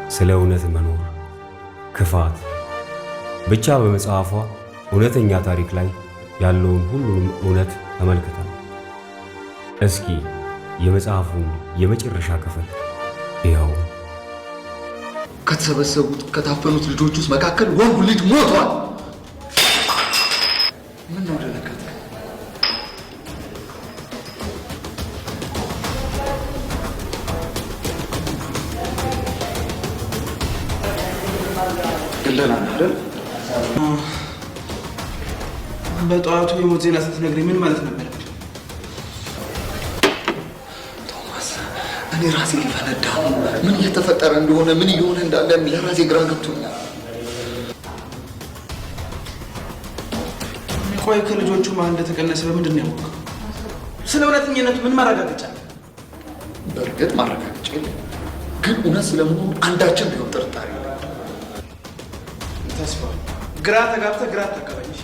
ስለ እውነት መኖር፣ ክፋት፣ ብቻ በመጽሐፏ እውነተኛ ታሪክ ላይ ያለውን ሁሉንም እውነት ተመልክተናል። እስኪ የመጽሐፉን የመጨረሻ ክፍል ይኸው። ከተሰበሰቡት ከታፈኑት ልጆች ውስጥ መካከል ወንዱ ልጅ ሞቷል። ምን ነው ደነገጥክ? ግን ደህና ነህ አይደል? በጠዋቱ የሞት ዜና ስትነግረኝ ምን ማለት ነበረብኝ? ቶማስ፣ እኔ ራሴ ሊፈነዳ ነው። ምን እየተፈጠረ እንደሆነ፣ ምን እየሆነ እንዳለ ለራሴ ግራ ገብቶኛል። ቆይ ከልጆቹ ማን እንደተቀነሰ በምንድን ነው ያወቀው? ስለ እውነተኝነቱ ምን ማረጋገጫ አለ? በእርግጥ ማረጋገጫ የለም፣ ግን እውነት ስለመሆኑ አንዳችን ቢሆን ጥርጣሬ የለም። ተስፋ፣ ግራ ተጋብተህ ግራ አታጋባኝ። እሺ?